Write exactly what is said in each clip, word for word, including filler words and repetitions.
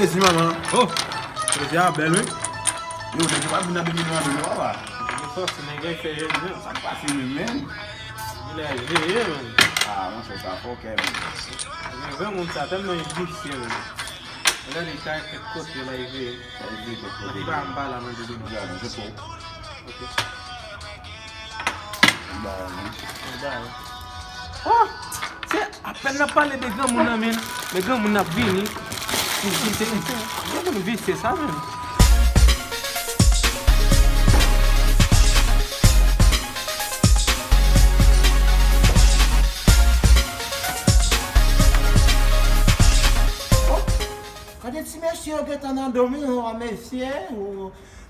Mèsi, manman. Oh, plezi a bèl, wi. Yo, nèg yo pa vin nan domino an, domino, papa. Yo sòti, nèg yo fè jèn, jèn. Sa k pase menm, menm? Vilaj veye, menm. Ah, monchè, sa fòkè, menm. Men granmoun sa tèlman visye, menm. Gade, sa kèk kote la, li veye. Sa li veye kèk kote. Li pa anba la, nan domino. Gade, se pou. Ok. Ba, wi. Ba, wi. Oh! Se apèn n ap pale de granmoun nan, men. Men granmoun nan ap vini. Granmoun visye sa, men. Oh! Gade ti mesye yo gentan nan domino an, mesye.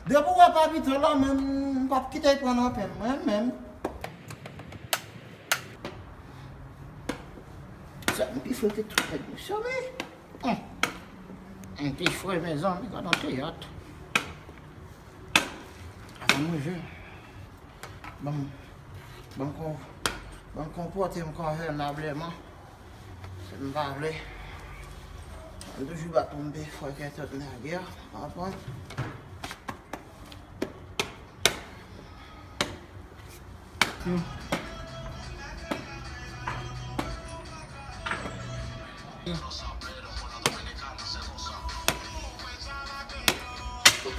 Depi w wè pa pito la, menm, m p ap kite l pran nan pen mwen, menm. Sa, m pi fre ke tout nèg yo chome. Hum. M pi fre, mezanmi, gad yon teyat. Avan manje. Ban m, ban m kon-, ban m konpòte m konvenableman. Si m pa vle, m toujou ba tonbe fò kè tèt nèg yo, w konprann?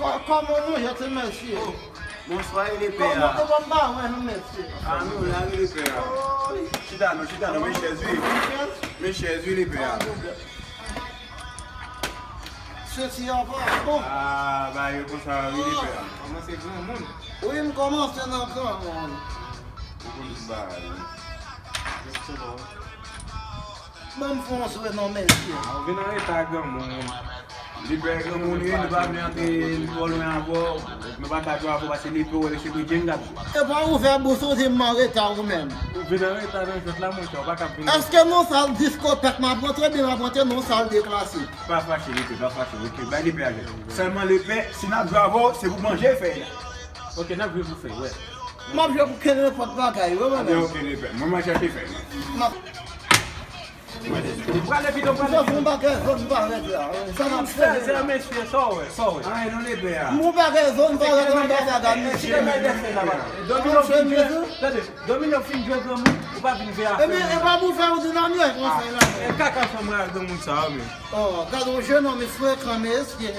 Kò-, kòman nou ye, ti mesye? Oh, bonswa, e lepè a? Kòman, kòman ba wè nou, mesye? Ah, nou la, e lepè a. Oy. Chita non, chita non, men chèz, wi. Men chèz, wi, lepè a. Soti anba, bon. Ah, ba yo konsa, wi, lepè a. Kòman se granmoun? Wi, m kòmanse nan granmoun. Ou konn tout bagay, wi. Ban m fè yon swe non, mesye. Ah, ou vin anreta, granmoun. Li pè granmoun, wi, nou pa vle antre twò lwen avè w. Nou pa ka jwe avè w, paske li pè w, se pou djeng ap jwe. E pa ouvè bouch ou di m anreta ou menm. Ou vin anreta nan jwèt la, monchè, ou pa ka vin. Èske nan sal diskotèk m ap rantre, oubyen m ap rantre nan sal de klasik? Pa fache, li pè, pa fache, ok, bay li pè a jwe. Sèlman li pè, si n ap jwe avè w, se pou manje fèy la. Ok, n ap jwe pou fèy, wè. M ap jwe pou kenenpòt bagay, wi, mwen menm. Ok, li pè. Mwen, mwen chèche fèy, mwen. M ap Ou prale pito, ou prale pito. Fè yon bagay zòn parèt la. Sa n ap fè, mesye, sa w wè, sa w wè. Ay, non, lepè a. Yon bagay zòn parèt anba bagay, mesye. Domino fin jwe, tande, domino fin jwe granmoun, ou pa vin veye afè. Ebyen, e pa pou fè yon dinamik konsèy la. E kaka chanm a granmoun sa, men. Oh, gade yon jenòm frekan, mesye.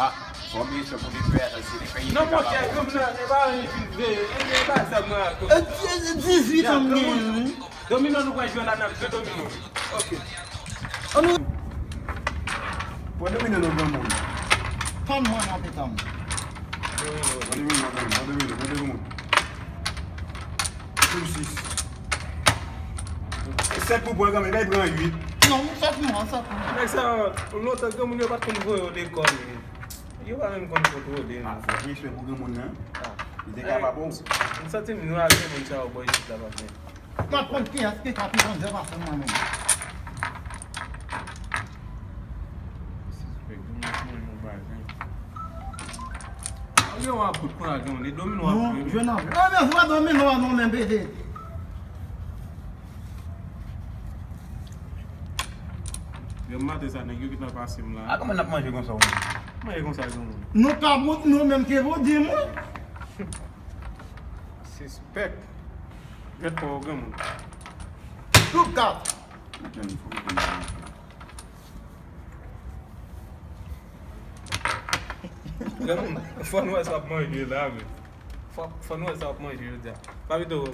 Ah, fò mesye pou lepè a, sa se lepè. Non, monchè, granmoun nan, e pa anyen fin veye. E pa sa, mwen. E, e, dizuit an m genyen, wi. Domino nou pral jwe la, n ap jwe domino. Ok. Ann nou. Pran domino non, granmoun. Tann mwen, non, pitanm. Pran domino, pran domino, pran domino. Tou sis. E sèt pou pran, granmoun, bay pran uit. Non, sèt pou mwen, sèt pou mwen. Nèg sa, lontan granmoun yo pa t konn voye yo lekòl, wi. Yo pa menm konn kontwole, non. Ah, fòk gen respè pou granmoun nan. Ah. Li te ka pa bon. M santi m nwi a granmoun sa yo bò isit la, pa vre. M ap konn kiyès ki ka pi danjere pase mwen menm. Sispèk, domino, domino, domino, bagay. Ou gen yon kout kounye a, gen yon domino ap jwe. Non, jwe nan. Ah, men jwe domino a non, men pete. Demen maten sa, nèg yo gentan pase m la. A, kòman n ap manje konsa, ou menm? Manje konsa, granmoun. Nou ka bout nou menm ke pou di mwen. Sispèk. Jwèt pa w, granmoun. Tout kat. Granmoun, fò n wè sa w ap manje la, men. Fò, fò n wè sa w ap manje jodi a. Pa vin tou.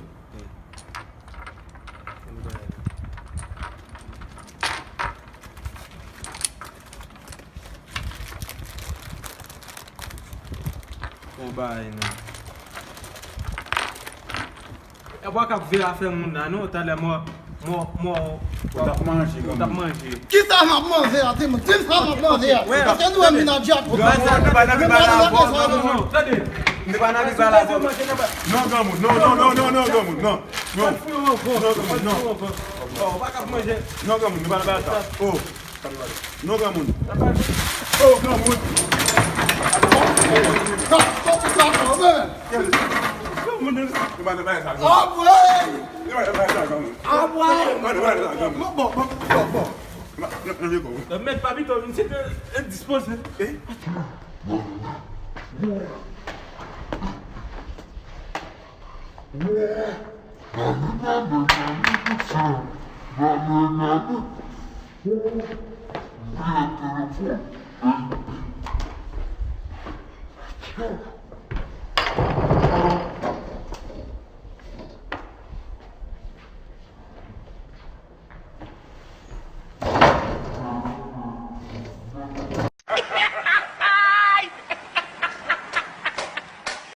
Bon bagay, non. E pa k ap veye afè moun la, non. Talè mò, mò, mò, ou t ap manje, ou t ap manje. Kisa m ap manje a, timoun? Di m sa m ap manje a. Paske nou wè m nan djòb. Tande. Nou pa nan rival avè w, non. Non, granmoun, non, non, non, granmoun, non. Non. Non, granmoun, non. Oh, ou pa k ap manje. Non, granmoun, nou pa nan bagay sa. Oh. Non, granmoun. Oh, granmoun. Granmoun, nou pa nan bagay sa, granmoun. Apre! Nou pa nan bagay sa, granmoun. Apre! Nou pa nan bagay sa, granmoun. Bon, bon, bon, bon, bon. Manje kò. Mèt pa pito vin se ke endispoze.